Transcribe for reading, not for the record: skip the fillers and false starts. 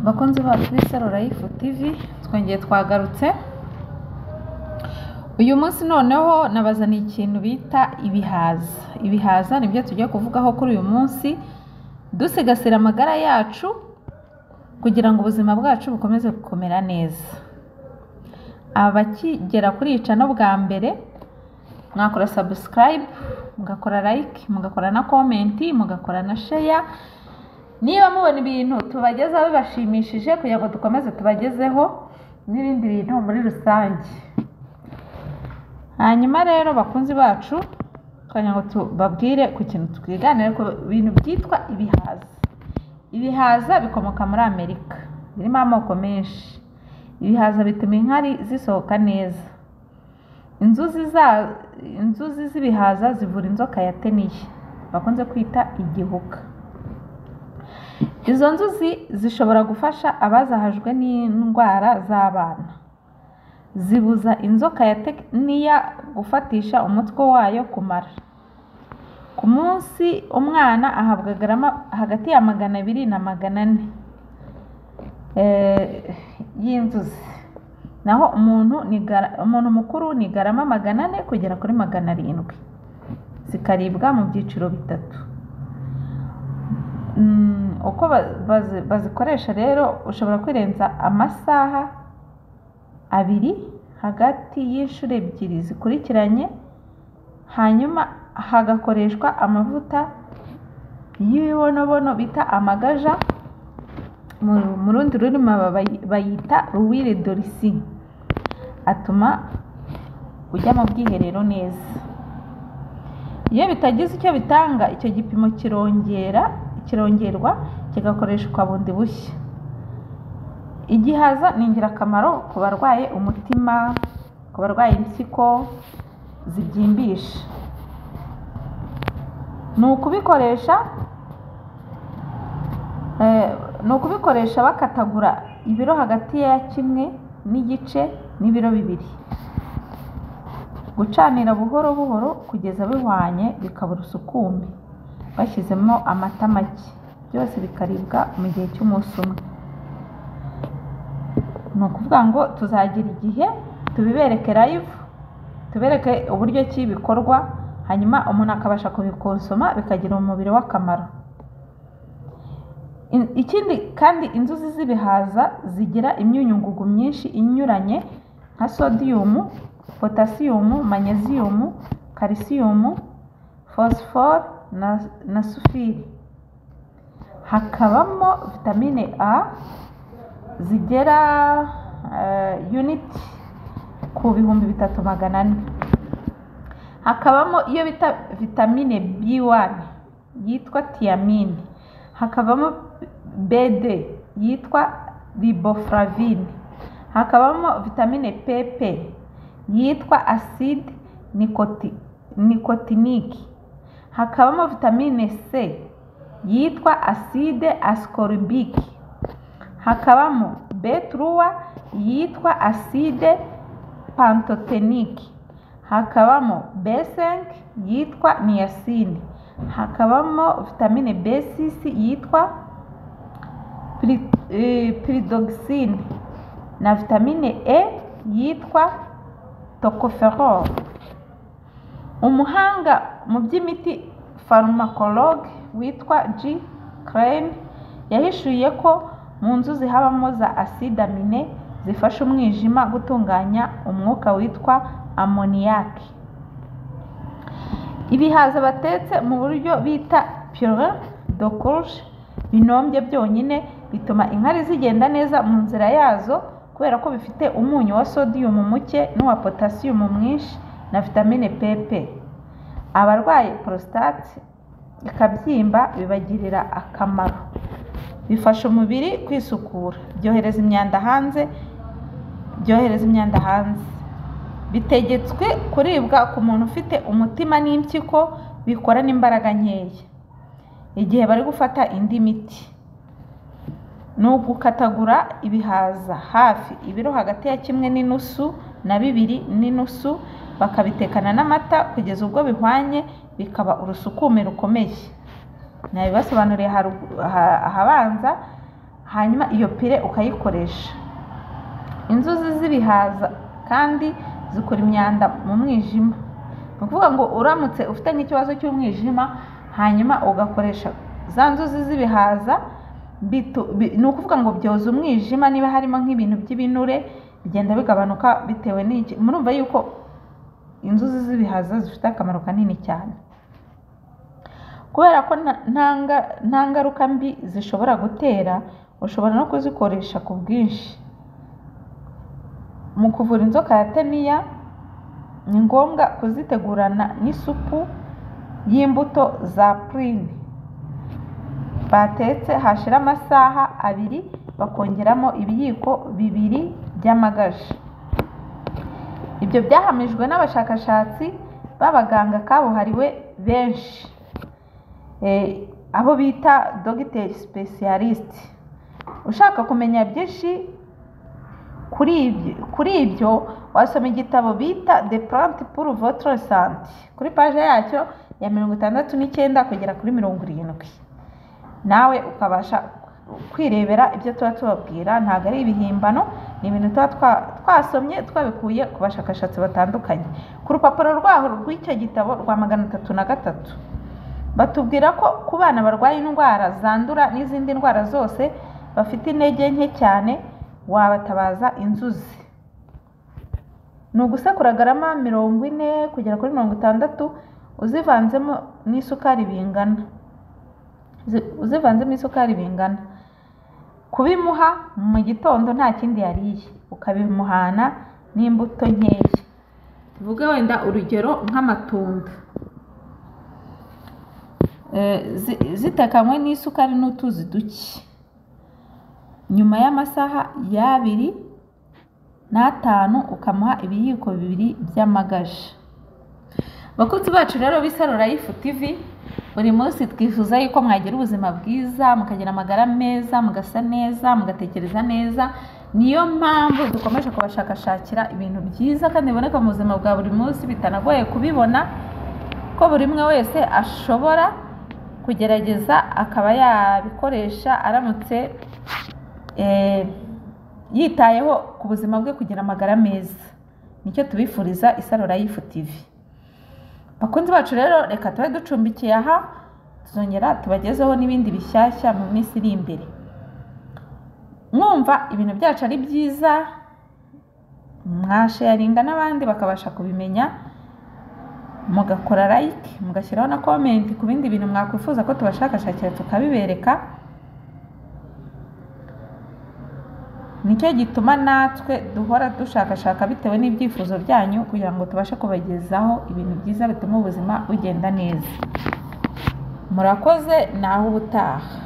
Bakunzi bacu b'Isaro Life TV, twongeye twagarutse. Uyu munsi noneho nabazaniye ikintu bita ibihaza. Ibihaza nibyo tugiye kuvugaho kuri uyu munsi, dusigasira amagara yacu kugira ngo ubuzima bwacu bukomeze gukomera neza. Abakigera kuri iyi channel bwa mbere, mwakora subscribe, mugakora like, mugakora na comment, mugakora na share. Niba mubona ibintu tubagezaho bibashimishije, kugira ngo dukomeze tubagezeho n'ibindi bintu muri rusange. Hanyuma rero, bakunzi bacu, kugira ngo tubabwire ku kintu, twiganire ku bintu byitwa ibihaza. Ibihaza bikomoka muri Amerika, birimo amoko menshi. Ibihaza bituma inkari zisohoka neza. Inzuzi z'ibihaza zivura inzoka ya teniya bakunze kwita igihuka. Izo nzuzi zishobora gufasha abazahajwe n'indwara z'abana. Zibuza inzoka ya teniya gufatisha umutwe wayo ku mara. Ku munsi umwana ahabwa garama hagati ya 200 na 400 y'inzuzi, naho umuntu mukuru ni garama 400 kugera kuri 700, zikaribwa mu byiciro bitatu. Uko bazikoresha rero, ushobora kwirenza amasaha 2 hagati y'inshuro ebyiri zikurikiranye, hanyuma hagakoreshwa amavuta y'ibibonobono bita amagaja, mu rundi rurimi bayita l'huile de ricin, atuma ujya mu bwiherero neza. Iyo bitagize icyo bitanga, icyo gipimo kirongerwa, kigakoreshwa bundi bushya. Igihaza ni ingirakamaro ku barwaye umutima, ku barwaye impyiko zibyimbisha. Ni ukubikoresha bakatagura ibiro hagati ya 1.5 n'ibiro 2, gucanira buhoro buhoro kugeza bihwanye, bikaba urusukume, bashyizemo amata make, byose bikaribwa mu gihe cy'umunsi umwe. Ni ukuvuga ngo tuzagira igihe tubibereke live, tubereke uburyo ki bikorwa, hanyuma umuntu akabasha kubikonsoma, bikagira umubiri we akamaro. Ikindi kandi, inzuzi z'ibihaza zigira imyunyungugu myinshi inyuranye nka sodiyumu, potasiyumu, manyeziyumu, kalisiyumu, fosifore na sufiri. Hakabamo vitamine A zigera unit ku 3400. Hakabamo iyo bita vitamine B1 yitwa thiamine, hakabamo B2 yitwa riboflavine, hakabamo vitamine PP yitwa acide nicotinique, hakabamo vitamine C yitwa acide ascorbique, hakabamo B3 yitwa acide pantothénique, hakabamo B5 yitwa niacine, hakabamo vitamine B6 yitwa pyridoxine na vitamine E yitwa tocopherol. Umuhanga mu by'imiti, pharmacologue, witwa G Crane yahishuye ko mu nzuzi habamo za acides aminés zifasha umwijima gutunganya umwuka witwa ammoniac. Ibihaza batetse mu buryo bita purée de courge, binombye byonyine, bituma inkari zigenda neza mu nzira yazo, kubera ko bifite umunyu wa sodiyumu muke n'uwa potasiyumu mwinshi na vitamine PP. Abarwaye prostate ikabyimba bibagirira akamaro. Bifasha umubiri kwisukura, byohereza imyanda hanze. Bitegetswe kuribwa ku muntu ufite umutima n'impyiko bikora n'imbaraga nkeya igihe bari gufata indi miti. Ni ugukatagura ibihaza hafi ibiro hagati ya 1.5 na 2.5, bakabitekana n'amata kugeza ubwo bihwanye, bikaba urusukume rukomeye. Nabibasobanuriye ahabanza. Hanyuma iyo purée ukayikoresha. Inzuzi z'ibihaza kandi zikora imyanda mu mwijima. Ni ukuvuga ngo uramutse ufite nk'ikibazo cy'umwijima, hanyuma ugakoresha za nzuzi z'ibihaza, ni ukuvuga ngo byoza umwijima, niba harimo nk'ibintu by'ibinure bigenda bigabanuka bitewe n'iki. Murumva yuko inzuzi z'ibihaza zifite akamaro kanini cyane, kubera ko nta ngaruka mbi zishobora gutera. Ushobora no kuzikoresha ku bwinshi. Mu kuvura inzoka ya teniya ni ngombwa kuzitegurana n'isupu y'imbuto za prune batetse, hashira amasaha 2 bakongeramo ibiyiko 2 by'amagaji. Ibyo byahamijwe n'abashakashatsi b'abaganga kabuhariwe benshi, abo bita dogiteri spécialiste. Ushaka kumenya byinshi kuri ibyo wasoma igitabo bita "Des plantes pour votre santé", kuri page yacyo ya 69 kugera kuri 70, nawe ukabasha kwirebera ibyo tuba tubabwira. Ntabwo ari ibihimbano, ni ibintu tuba twasomye twabikuye ku bashakashatsi batandukanye. Ku rupapuro rwaho rw'icyo gitabo rwa 303 batubwira ko ku bana barwaye indwara zandura n'izindi ndwara zose, bafite intege nke cyane, wabatabaza inzuzi. Ni ugusekura garama 40 kugera kuri 60 uzivanzemo n'isukari bingana, uzivanzemo isukari bingana, kubimuha mu gitondo nta kindi yariye, ukabimuhana n'imbuto nkeya. Tuvuge wenda urugero nk'amatunda zitekanywe n'isukari n'utuzi duke. Nyuma y'amasaha y'2 n'5 ukamuha ibiyiko 2 by'amagaji. Bakunzi bacu rero b'Isaro Life TV, buri munsi twifuza yuko mwagira ubuzima bwiza, mukagira amagara meza, mugasa neza, mugatekereza neza. Niyo mpamvu dukomeje kubashakashakira ibintu byiza kandi biboneka mu buzima bwa buri munsi, bitanagoye kubibona, ko buri umwe wese ashobora kugerageza akaba yabikoresha aramutse yitayeho ku buzima bwe, kugira amagara meza. Nicyo tubifuriza Isaro Life TV. Bakunzi bacu rero, reka tube ducumbikiye aha, tuzongera tubagezeho n'ibindi bishyashya mu minsi iri imbere. Mwumva ibintu byacu ari byiza, mwasharinga n'abandi bakabasha kubimenya, mugakora like, mugashyiraho na comment ku bindi bintu mwakwifuza ko tubashakashakira tukabibereka. Nicyo gituma natwe duhora dushakashaka bitewe n'ibyifuzo byanyu, kugira ngo tubashe kubagezaho ibintu byiza bituma ubuzima bugenda neza. Murakoze, naho ubutaha.